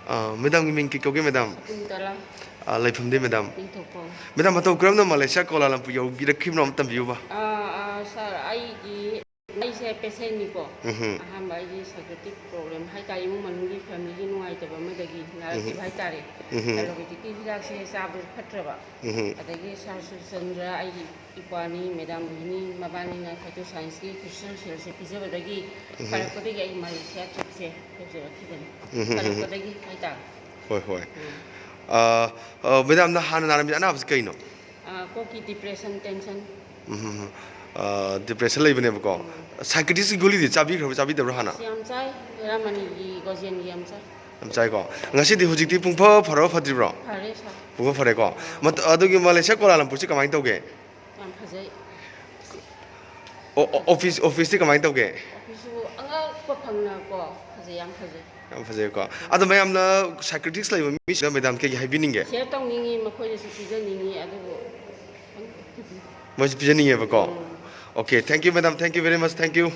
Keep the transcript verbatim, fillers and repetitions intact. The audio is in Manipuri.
ꯑ, ꯃꯦꯗꯥꯝꯒꯤ ꯃꯤꯡ ꯀꯩ ꯀꯧꯒꯦ, ꯃꯦꯗꯥꯝ? ꯁꯀꯨꯟꯇꯂꯥ꯫ ꯑ, ꯂꯩꯐꯝꯗꯤ, ꯃꯦꯗꯥꯝ? ꯅꯤꯡꯊꯧꯈꯣꯡ꯫ ꯃꯦꯗꯥꯝ, ꯃꯇꯧ ꯀꯔꯝꯅ ꯃꯥꯂꯦꯁꯤꯌꯥ ꯀꯣꯂꯥꯂꯝꯄꯨꯔ ꯌꯧꯕꯤꯔꯛꯈꯤꯕꯅꯣ, ꯑꯃ ꯇꯝꯕꯤꯌꯨꯕ꯫ ꯑ, ꯑ, ꯁꯥꯔ, ꯑꯩꯒꯤ, ꯑꯩꯁꯦ ꯄꯦꯁꯦꯟꯅꯤꯀꯣ꯫ ꯎꯝꯍꯨꯝ꯫ ꯑꯍꯥꯟꯕ ꯑꯩꯒꯤ psychiatric problem ꯍꯥꯏꯇꯥꯔꯦ, ꯏꯃꯨꯡ ꯃꯅꯨꯡꯒꯤ family ꯒꯤ ꯅꯨꯡꯉꯥꯏꯇꯕ ꯑꯃꯗꯒꯤ ꯅꯥꯔꯛꯈꯤꯕ ꯎꯝꯍꯨꯝ꯫ ꯍꯥꯏꯇꯥꯔꯦ꯫ ꯎꯝꯍꯨꯝ꯫ Allopathic ꯀꯤ ꯍꯤꯗꯥꯛꯁꯦ ꯆꯥꯕꯗ ꯐꯠꯇ꯭ꯔꯕ꯫ ꯎꯝꯍꯨꯝ꯫ ꯑꯗꯒꯤ ꯁꯥꯔ ꯁꯨꯔꯆꯟꯗ꯭ꯔ, ꯑꯩꯒꯤ ꯏꯄ꯭ꯋꯥꯅꯤ, ꯃꯦꯗꯥꯝ ꯔꯣꯍꯤꯅꯤ, ꯃꯕꯥꯅꯤꯅ phytoscience ꯀꯤ crystal cell ꯁꯦ ꯄꯤꯖꯕꯗꯒꯤ ꯎꯝꯍꯨꯝ꯫ ꯐꯔꯛꯄꯗꯒꯤ ꯑꯩ ꯃꯥꯂꯦꯁꯤꯌꯥ trip ꯁꯦ ꯇꯧꯖꯔꯛꯈꯤꯕꯅꯤ꯫ ꯎꯝꯍꯨꯝ, ꯎꯝꯍꯨꯝ꯫ ꯐꯔꯛꯄꯗꯒꯤ ꯍꯥꯏꯇꯥꯔꯦ꯫ ꯍꯣꯏ, ꯍꯣꯏ꯫ ꯎꯝ꯫ ꯑ, ꯑ, ꯃꯦꯗꯥꯝꯅ ꯍꯥꯟꯅ ꯅꯥꯔꯝꯃꯤ ꯑꯅꯥꯕꯁꯤ ꯀꯩꯅꯣ? ꯑ, ꯀꯣꯛꯀꯤ depression, tension꯫ ꯎꯝ, ꯎꯝ, ꯎꯝ꯫ ꯑ, depression ꯂꯩꯕꯅꯦꯕꯀꯣ꯫ ꯎꯝ꯫ Psychiatrist ꯀꯤ ꯒꯨꯂꯤꯗꯤ ꯆꯥꯕꯤꯈ꯭ꯔꯕ, ꯆꯥꯕꯤꯗꯕ꯭ꯔꯣ ꯍꯥꯟꯅ? ꯑꯁ, ꯌꯥꯝ ꯆꯥꯏ꯫ ꯍꯦꯔꯥꯃꯅꯤꯒꯤ, ꯒꯣꯖꯦꯟꯒꯤ ꯌꯥꯝ ꯆꯥꯏ꯫ ꯌꯥꯝ ꯆꯥꯏꯀꯣ꯫ ꯉꯁꯤꯗꯤ ꯍꯧꯖꯤꯛꯇꯤ ꯄꯨꯡꯐ ꯐꯔꯕ, ꯐꯠꯇ꯭ꯔꯤꯕ꯭ꯔꯣ? ꯐꯔꯦ, ꯁꯥꯔ꯫ ꯄꯨꯡꯐ ꯐꯔꯦꯀꯣ꯫ ꯑꯥ꯫ ꯃꯠ-, ꯑꯗꯨꯒꯤ ꯃꯥꯂꯦꯁꯤꯌꯥ ꯀꯣꯂꯥꯂꯝꯄꯨꯔꯁꯤ ꯀꯃꯥꯏꯅ ꯇꯧꯒꯦ? ꯌꯥꯝ ꯐꯖꯩ꯫ ꯑꯣ, ꯑꯣ, office, office ꯇꯤ ꯀꯃꯥꯏꯅ ꯇꯧꯒꯦ? Office ꯁꯨ ꯑꯉꯛꯄ ꯐꯪꯅꯀꯣ, ꯐꯖꯩ, ꯌꯥꯝ ꯐꯖꯩ꯫ ꯌꯥꯝ ꯐꯖꯩꯀꯣ꯫ ꯑꯗꯣ ꯃꯌꯥꯝꯅ psychiatrist ꯂꯩꯕ ꯃꯤꯁꯤꯡꯗ ꯃꯦꯗꯥꯝ ꯀꯩ ꯍꯥꯏꯕꯤꯅꯤꯡꯒꯦ? Share ꯇꯧꯅꯤꯡꯉꯤ, ꯃꯈꯣꯏꯗꯁꯨ ꯄꯤꯖꯅꯤꯡꯉꯤ, ꯑꯗꯨꯕꯨ ꯃꯣꯏꯁꯨ ꯄꯤꯖꯅꯤꯡꯉꯦꯕꯀꯣ꯫ ꯎꯝ꯫ Okay, thank you, madam. Thank you very much. Thank you.